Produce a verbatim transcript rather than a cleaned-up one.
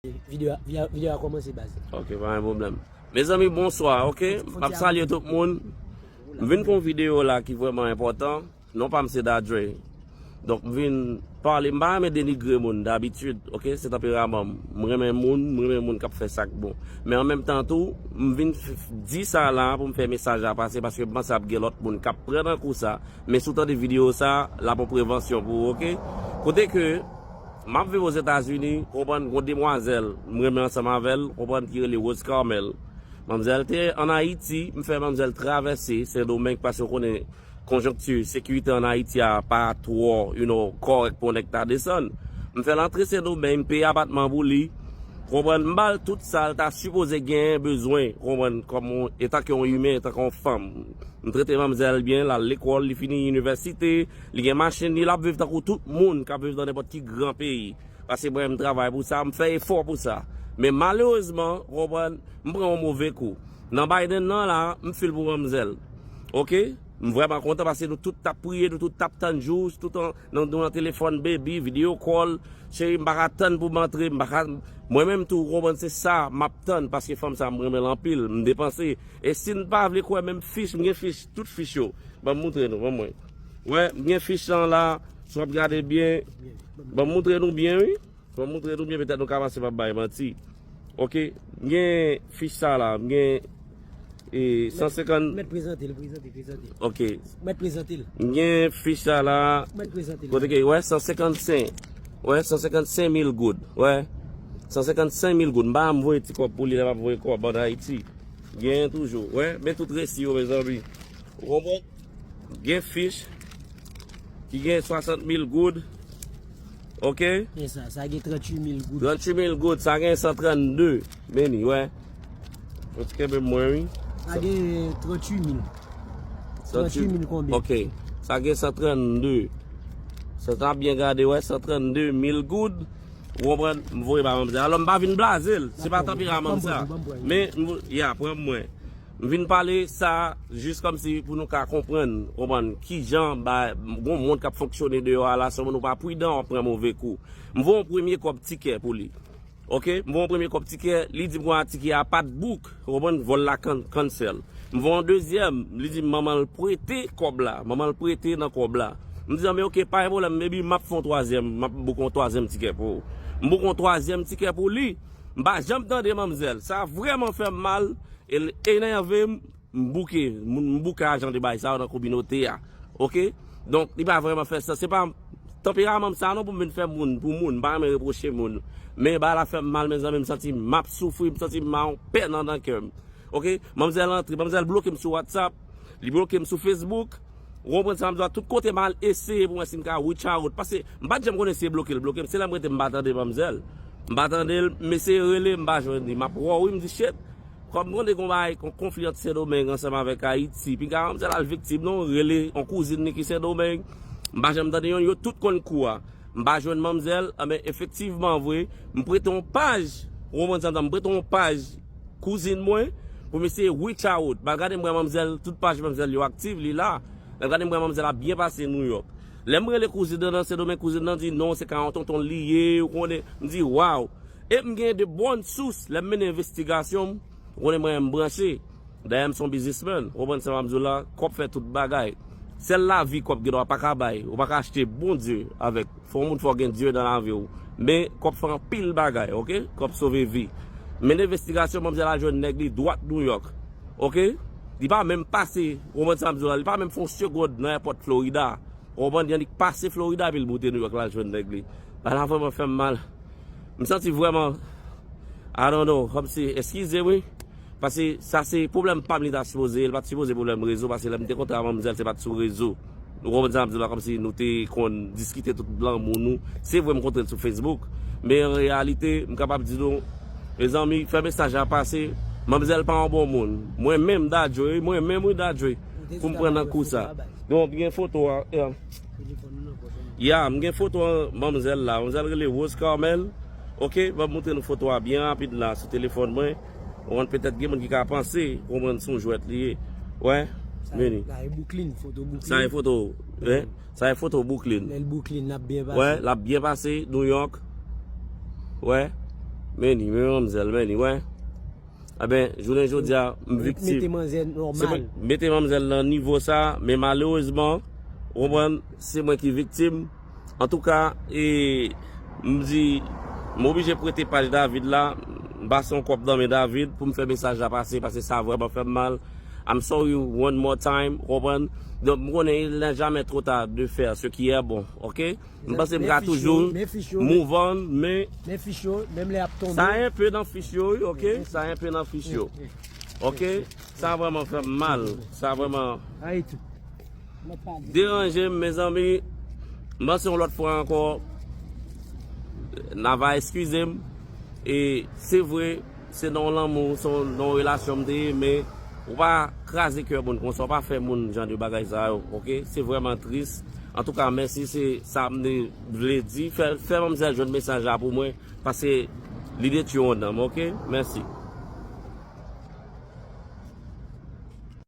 Videyo a, videyo a, videyo a kòmanse, baz. Ok, pa gen pwoblèm. Mezanmi, bonswa, ok? M ap salye tout moun. M vin fè yon videyo la ki vrèman enpòtan. Non pa m se Dadre. Donk, m vin pale, m pa renmen denigre moun dabitid, ok? Se tanperaman m. M renmen moun, m renmen moun k ap fè sa k bon. Men an menm tan tou, m vin f- f- di sa la pou m fè mesaj la pase, paske m panse ap gen lòt moun k ap pran nan kou sa. Men si w tande videyo sa, l ap yon prevansyon pou ou, ok? Kote ke m ap viv Ozetazini, konprann, gon demwazèl, m renmen ansanm avè l, konprann, ki rele Rose Carmel. Manmzèl te ann Ayiti, m fè manmzèl travèse Sendomeng, paske w konnen konjonkti sekirite ann Ayiti a pa twò, you know, kòrèk pou yon nèg ta desann. M fè l antre Sendomeng, m peye apatman pou li, konprann, m ba l tout sa l ta sipoze genyen bezwen, konprann, kòm yon, etanke yon imen, etanke yon fanm. M trete manmzèl byen, l al lekòl, li fini inivèsite, li gen machin li, l ap viv tankou tout moun k ap viv nan nenpòt ki gran peyi. Paske mwen, m travay pou sa, m fè efò pou sa. Men malerezman, konprann, m pran yon move kou. Nan Biden nan la, m fil pou manmzèl. Ok? M vrèman kontan paske nou tout t ap priye, nou tout t ap tann jou, tout an, nan, nou nan telefòn, baby, video call, cheri, m pa ka tann pou m antre, m pa ka, mwen menm tou, konprann, se sa m ap tann paske fanm sa, m renmen l anpil, m depanse. E si n pa vle kwè menm fich, m gen fich, tout fich yo. Ban m moutre nou, ban mwen. Wè, m gen fich lan la, si w ap gade byen, ban m moutre nou byen, wi. Ban m moutre nou byen, petèt nou ka panse m ap bay manti. Ok, m gen fich sa la, m gen e, san senkant. Mèt prezante l, prezante, prezante. Ok. Mèt prezante l. M gen fich sa la. Mèt prezante l. Kote ke, wè, san senkant senk. Wè, san senkant senk mil goud. Wè. San senkant senk mil goud. M pa janm voye ti kòb pou li, lè m ap voye kòb ann Ayiti. Genyen toujou. Wè, men tout resi yo, mezanmi. Ou konprann? Gen fich ki gen swasant mil goud. Ok? Men sa, sa gen tranntuit mil goud. Tranntuit mil goud, sa gen san trannde. Men li, wè. Ou ti kenbe mwen, wi. Sa gen tranntuit mil. Tranntuit mil konbyen? Ok. Sa gen san trannde. Sa ta byen gade, wè, san trannde mil goud. Ou konprann? M voye ba manmzèl. Alò, m pa vin blaze l. Se pa tanperaman m sa. Men, m vo- ya, pran mwen. M vin pale sa jis kòmsi pou nou ka konprann, konprann kijan ba, gon mond k ap fonksyone deyò a la, sèlman nou pa pridan, w ap pran move kou. M voye yon premye kòb tikè pou li. Ok, m voye yon premye kòb tikè, li di m konsa tikè a pa t book, ou konprann, vòl la can- cancel. M voye yon dezyèm, li di m manman l prete kòb la, manman l prete nan kòb la. M di anben, ok, pa gen pwoblèm, maybe m ap fè yon twazyèm, m ap book yon twazyèm tikè pou ou. M book yon twazyèm tikè pou li, m pa janm tande manmzèl. Sa vrèman fè m mal, e l enève m, m bouke, m, m bouke a jan de bagay sa yo nan kominote a. Ok? Donk, li pa vrèman fè sans. Se pa tanperaman m sa non pou m vin fè moun pou moun, m pa renmen repwoche moun. Men bagay la fè m mal, mezanmi, m santi m ap soufri, m santi m a yon pèn anndan kè m. Ok? Manmzèl antre, manmzèl bloke m sou WhatsApp, li bloke m sou Facebook. Ou konprann sa m di w la, tout kote m al eseye pou mwen si m ka reach out. Paske m pa t janm konnen si e bloke l bloke m. Se lè m rete m pa tande manmzèl. M pa tande l, m eseye rele, m pa jwenn li. M ap wè w wi, m di shit. Kòm m konnen gon bagay, gon konfli ant Sendomeng ansanm avèk Ayiti. Piga manmzèl al viktim non, rele yon kouzin li ki Sendomeng. M pa janm tande yonn, yo tout konn kou a. M pa jwenn manmzèl, anben efektivman vre, m prete yon paj, ou konprann sa m di w la, m prete yon paj kouzin mwen pou m eseye reach out. M al gade m wè manmzèl, tout paj manmzèl yo aktif, li la. Lè m gade m wè manmzèl ap byen pase Nouyòk. Lè m rele kouzin nan nan Sendomeng, kouzin nan di non, se ka yon tonton l li ye, ou konnen. M di waw. E m gen de bòn sous, lè m mennen envestigasyon m, ou konnen mwen menm m branche. Dayè m se yon biznismenn, ou konprann sa m ap di w la, kòb fè tout bagay. Sèl lavi kòb gen dwa pa ka bay, ou pa ka achte Bondye avèk, fò yon moun fò gen Dye nan lavi w. Men kòb fè anpil bagay, ok? Kòb sove vi. Mennen envestigasyon, manmzèl al jwenn nèg li dwat Nouyòk, ok? Li pa menm pase, ou konprann sa m ap di w la, li pa menm fè yon segond nan èpòt Florida. Ou konprann? Li annik pase Florida epi l moute Nouyòk la jwenn nèg li. Bagay la vrèman fè m mal. M santi vrèman, I don't know, kòmsi, eskize wi. Paske sa se pwoblèm pa m li ta sipoze ye, li pa t sipoze pwoblèm rezo, paske lè m te kontre a manmzèl se pa t sou rezo. Ou konprann sa m ap di w la, kòmsi nou te konn diskite tout lanmou nou. Se vre m kontre l sou Facebook, men an reyalite, m kapab di nou, mezanmi, fè mesaj la pase, manmzèl pa yon bon moun. Mwen menm, Dadre, mwen menm wi, Dadre, pou m pran nan kou sa. Donk, gen foto a, ya, m gen foto manmzèl la. Manmzèl rele Rose Carmel. Ok, ban m montre nou foto a byen rapid la sou telefòn mwen. Ou konn petèt gen moun ki ka panse, konprann se yon jwèt li ye. Wè, vini. Sa e Brooklyn, foto Brooklyn. Sa e foto, wè. Sa e foto Brooklyn. Lè l Brooklyn, l ap byen pase. Wè, l ap byen pase, Nouyòk. Wè. Men li, men manmzèl, men li, wè. Enben, jounen jodi a, m viktim. Mete manzè nòmal. Se mwen mete manmzèl nan nivo sa, men malerezman, ou konprann, se mwen ki viktim. Antouka, e, m di, m oblije prete paj David la, m pase yon kòb nan men David pou m fè mesaj la pase, paske sa vrèman fè m mal. I'm sorry one more time, ou konprann? Donk, m konnen il n'est jamais trop tard de faire ce qui est bon, ok? M panse m ka toujou move on, men sa enpe nan fich yo, wi, ok? Sa enpe nan fich yo. Ok? Sa vrèman fè m mal. Sa vrèman deranje m, mezanmi. M panse yon lòt fwa ankò, n a va eskize m. E se vre, se nan yon lanmou, se nan yon relasyon m te ye, men ou pa kraze kè moun konsa, ou pa fè moun jan de bagay sa yo, ok? Se vrèman tris. Antouka, mèsi, se sa m te vle di. Fè, fè manmzèl jwenn mesaj la pou mwen, paske li detwi yon nanm, ok? Mèsi.